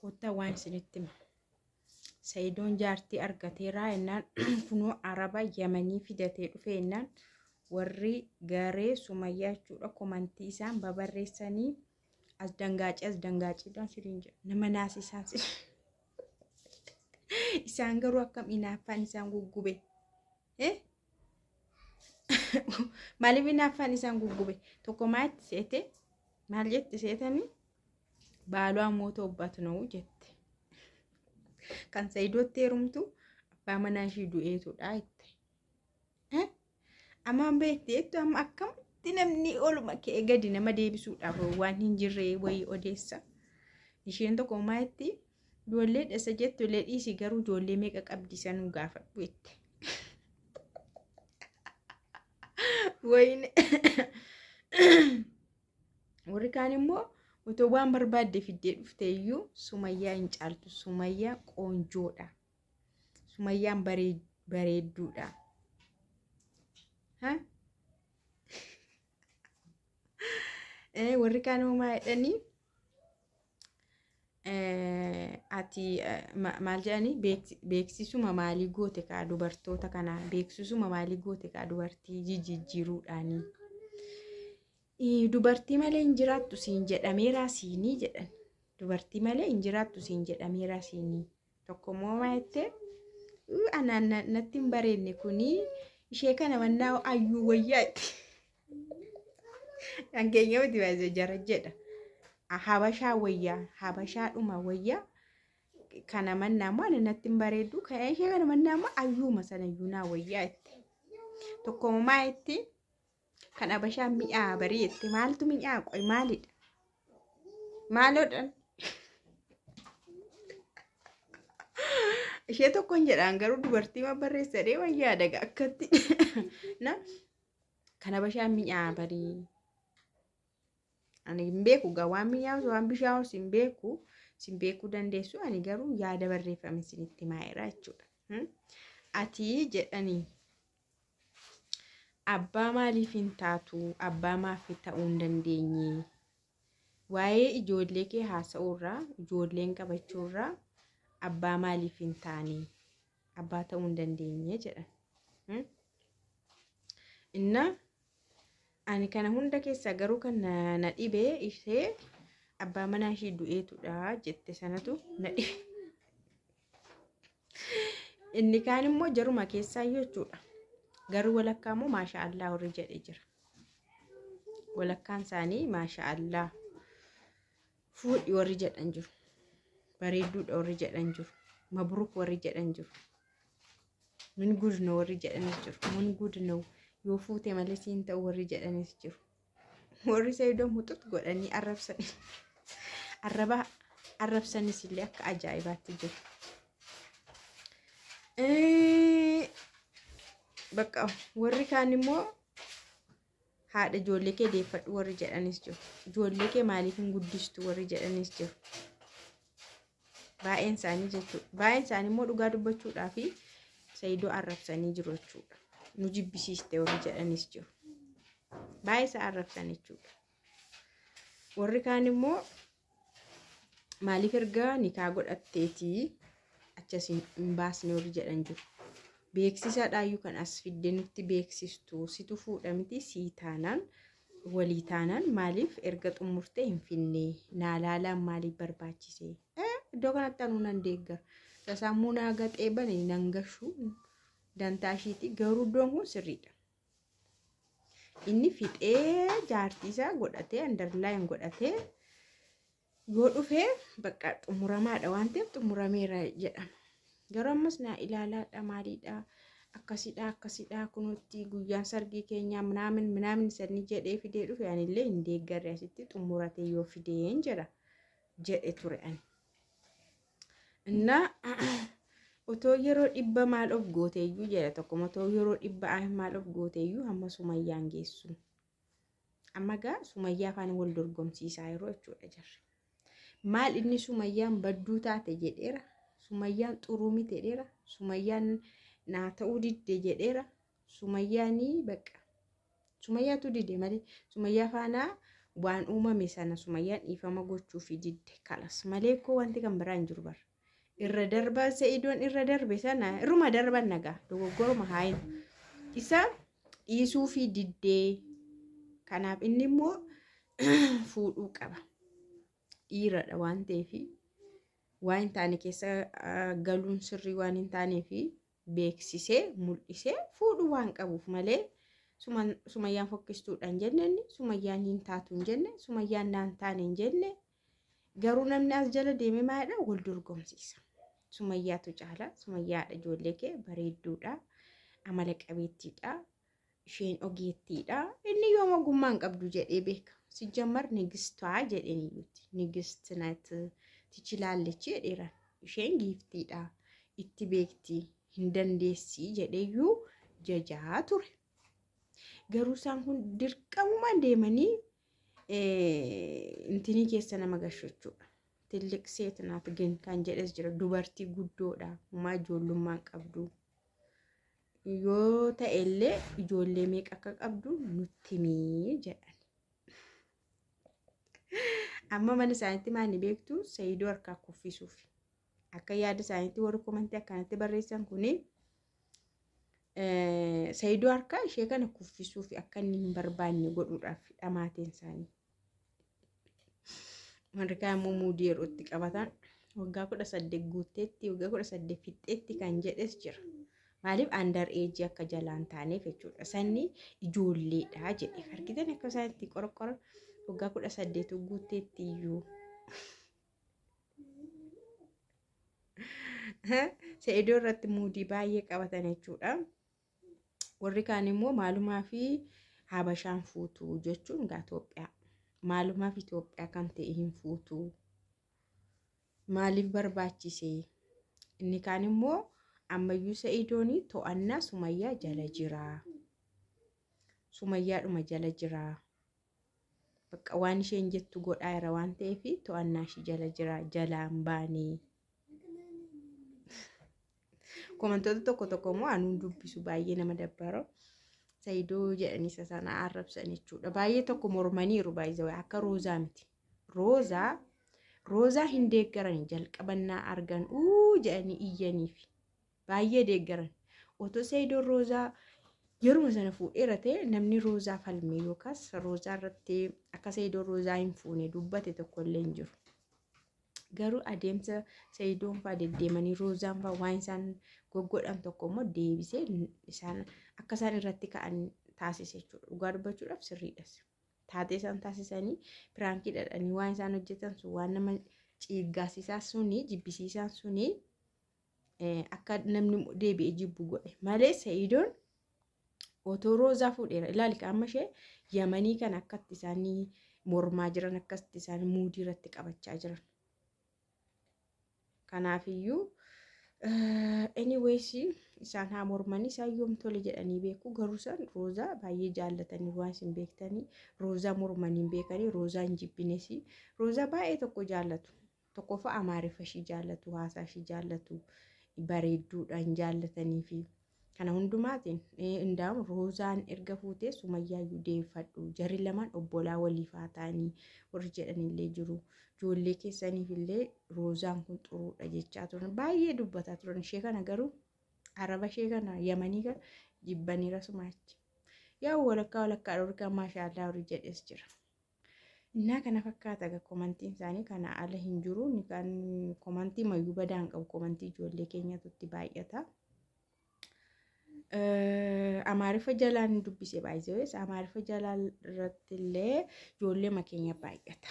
Kottaa waan isinitti hima. Sayidoon jaartii argateeraa jennaan kunoo Araba Yamanii fidatee dhufe jennaan warri garee Sumayyaa jechuudha komantii isaan babarreessanii as dangaacii as dangaaciidhaan siriin jedha nama naasisaan isaan garuu akkam inaaffaan isaan guggube. Maaliif inaaffaan isaan guggube? Tokko maal seete? Maal jette seetanii? Baalaa moota obbaatu na'u jette. Kan Sayidootti heerumtu abbaa manaa ishii du'eetudha jette. Amaan beekti jettu amma akkamitti namni oluma ka'ee gadi nama deebisuudhaaf waan hin jirre wayii odeessa. Isheen tokko maa jetti? Ijoollee dhessa jettu illee dhiisi garuu ijoollee meeqa qabdi sanuu gaafadhu jette. Wayine warri kaan immoo otoo waan barbaadde fiddee dhufte iyyuu Sumayyaa hin caaltu. Sumayyaa qoonjoodha. Sumayyaan bareedduudha. Warri kaan immoo maal jedhanii ati maal jedhanii beeksisuma maalii goote kaa dubartoota kanaa beeksisuma maalii goote kaa dubartii jijjiiruudhaanii. Dubartii malee hin jiraattu siin jedhameeraa siinii jedhan. Dubartii malee hin jiraattu siin jedhameeraa siinii. Tokko immoo maal jettee anaan natti hin bareedne kunii ishee kana mannaa ayyuu wayyaa itti. Kan keenya miti baay'ee jara jedha. Habashaa wayyaa habashaadhuma wayyaa kana mannaa immoo ani natti hin bareeddu kan ishee kana mannaa immoo ayyuuma sana iyyuu naa wayyaa itti. Tokko maa itti kan habashaa mi'aa barii itti maaltu mi'aa qoy maalidha? Maaloodhaan? Ishee tokkoon jedhaan garuu dubartii ma barreessadhee wayyaa daga akkatti. Na kan habashaa mi'aa barii. Ani hin beeku gaa waan mi'aawus waan bishaawus hin beeku sin beekuu dandeessu ani garuu yaada barreeffame isinitti maa'eera jechuudha. Ati jedhanii abbaa maaliif hin taatu abbaa maaf ta'uu hin dandeenye waa'ee ijoollee kee haasa'uurraa ijoolleen qabachuurraa abbaa maaliif hin taane abbaa ta'uu hin dandeenye jedhan. Inna ani kana hunda keessaa garuu kan na dhibe ishee abbaa manaa ishii du'eetudha jette sanatu na dhibe. Inni kaan immoo jaruma keessaa jechuudha. Garuu walakkaa immoo maasha Allah warri jedhe jira. Walakkaan isaanii maasha Allah fuudhi warri jedhan jiru. Bareedduudha warri jedhan jiru. Mabruuk warri jedhan jiru. Min gudno warri jedhanis jiru. Min gudno yoo fuute malee siin ta'u warri jedhanis jiru. Warri Sayidoo muxut godhanii arrabsan arraba arrabsanis illee akka ajaa'ibaatti jiru. Bakka warri kaan immoo haadha ijoollee kee deeffadhu warri jedhanis jiru. Ijoollee kee maaliif hin guddistu warri jedhanis jiru. Baay'een isaanii jechuudha. Baay'een isaanii immoo dhugaa dubbachuudhaa fi Sayidoo arrabsanii jiru jechuudha. Nu jibbisiiste warri jedhanis jiru. Baay'ee isaa arrabsan jechuudha. Warri kaan immoo maaliif erga nikaa godhatteetii achas hin baasne warri jedhan jiru. Beeksisaadhaayyuu kan as fidde nutti beeksistu situ fuudha miti sii taanaan walii taanaan maaliif erga xumurtee hin finne naa laalaan maaliif barbaachise? Iddoo kanatti anuu nan deeggara. Sammuu naa gaxee bane nan gashu dantaa ishiiti garuu iddoon kun sirriidha. Inni fixee jaartii isaa godhatee andarlaayin godhatee yoo dhufee bakka xumuramaadha waan ta'eef xumurameera jedhama. Garuu ammas naa ilaalaadha maaliidha akkasidha akkasidha kunuutti guyyaan sargii keenyaa minaamin minaamin sanii jedhee fidee dhufe anillee hin deeggarre asitti xumuratee yoo fideen jedha jedhe ture ani. Innaa otoo yeroo dhibba maal of gooteeyyuu jedha tokko otoo yeroo dhibba maal of gooteeyyuu hamma Sumayyaan geessu. Amma gaa Sumayyaa faana wal dorgomsiisaa yeroo jechuudha jarri. Maal inni Sumayyaan badduu taate jedheera. Sumayyaan xuruu miti jedheera. Sumayyaan naa ta'uu didde jedheera. Sumayyaanii bakka. Sumayyaatu dide malee Sumayyaa faana Waan uumame sana Sumayyaan dhiifama gochuufi didde kalas malee koo wanti kan biraa hin jiru bara. Irra darba Sa'idoon irra darbe sana irruma darban nagaa dogoggoruma haayin isa dhiisuufi diddee, kanaaf inni immoo fuudhuu qaba. Dhiiradha waan ta'eef, waan hin taane keessa galuun sirrii waan hin taaneef, beeksisee mul'isee fuudhuu waan qabuuf malee Sumayyaan fokkistuudha hin jenne, inni Sumayyaan hin taatu hin jenne, Sumayyaan naan taane hin jenne. Garuu namni as jala deeme maalidha, wal dorgomsiisa. Sumayyaatu caala, Sumayyaadha, ijoollee kee bareedduudha, amala qabeettiidha, isheen ogeettiidha. Inni yoom ogummaa hin qabdu jedhee beeka. Sijjammar nigistaa jedheen iyyuutti. Nigist nat tichilaallechi jedheera. Isheen giiftiidha, itti beekti, hin dandeessii jedheeyyuu jajaa ture. Garuu isaan kun dirqamumaan deemanii intinii keessa nama gashu jechuudha. Tilliq seet naat gin kan jedhes jira. Dubartii guddoodha. Homaa ijoollummaan qabdu. Yoo ta'ellee ijoollee meeqa akka qabdu nutti himii jedhan. Amma mana isaaniitti maal beektu, Sayidoo harkaa kuffisuuf. Akka yaada isaaniitti warri komantii akkanatti barreessan kuni Sayidoo harkaa ishee kana kuffisuuf, akka inni hin barbaanne godhuudhaaf dhamaateen isaanii. Warri kaan immoo muudii yeroo itti qabatan waggaa 18 guutteetti, waggaa 18 fixxeetti kan jedhes jira. Maaliif under age akka jalaan taaneef jechuudha. Sanni ijoolleedha jedhe. Argitan akka isaan itti qorqoran, waggaa 18 guutteetti iyyuu. Se'idoo irratti muudii baay'ee qabatan jechuudha. Warri kaan immoo maalumaa fi Habashaan fuutu jechuun gaa Itoophiyaa. Maalumaaf Itoophiyaa kan ta'e hin fuutu? Maaliif barbaachise? Inni kaan immoo ammayyuu Sa'idoon to'annaa Sumayyaa jala jira. Sumayyaadhuma jala jira. Bakka waan isheen jettu godhaa jira waan ta'eef to'annaa ishee jala jira, jalaan baanee. Komantoota tokko tokko immoo anuun dubbisu baay'ee nama dabbaro. Sayidoo jedhanii isa sana arrabsan jechuudha. Baay'ee tokko mormaniiru, baay'ee akka Roozaa miti. Roozaa hin deeggaran, jalqabannaa argan uu jedhanii iyyaniif baay'ee deeggaran. Otoo Sayidoon Roozaa yeruma sana fuudheera ta'e, namni Roozaa falme yookaas Roozaa irratti akka Sayidoon Roozaa hin fuune dubbate tokko illee hin jiru. Garuu adeemsa Sayidoon fa'aa deddeemanii Roozaan fa'aa waan isaan goggodhan tokko immoo deebisee isaan akka isaan irratti ka'an taasise jechuudha. Dhugaa dubbachuudhaaf sirriidhas. Taatee isaan taasisanii, piraankii dhadhanii waan isaan hojjetan sun, waan nama ciiggaasisaa suni, jibbisiisaan suni akka namni deebi'ee jibbu godhe malee Sayidoon otoo Roozaa fuudheera. Ilaali, qaama ishee Yamanii kan akkatti isaanii mormaa jiran, akkasitti isaan muudii irratti qabachaa jiran. Kanaafiyyuu anyways isaan haa mormanii, isaan yoom tole jedhanii beeku. Garuu isaan Roozaa baay'ee jaallatanii waan isin beektanii, Roozaa mormanii hin beekanii, Roozaa hin jibbines, Roozaa baay'ee tokko jaallatu. Tokkoffaa Amaariffa ishii jaallatu, haasaa ishii jaallatu, bareedduudhaan jaallatanii fi kana hundumaatiin indaam Roozaan erga fuutee Sumayyaayyuu deeffadhu, jarri lamaan obbolaa waliif haa ta'anii warri jedhanillee jiru. Ijoollee keessaniif illee Roozaan kun xuruudha jechaa turan, baay'ee dubbataa turan. Ishee kana garuu araba ishee kana Yamanii kana jibbaniira sumaachi. Yaa walakkaa walakkaa dhorkaa, maashaallaa warri jedhes jira. Innaa kana fakkaata egaa komantiin isaanii, kana ala hin jiru. Kan komantii mayyuu badaan qabu komantii ijoollee keenyatu itti baay'ata. Amaariffa jalaan dubbise baay'ee, Amaariffa jalaan irratti illee ijoollee keenya baay'ata.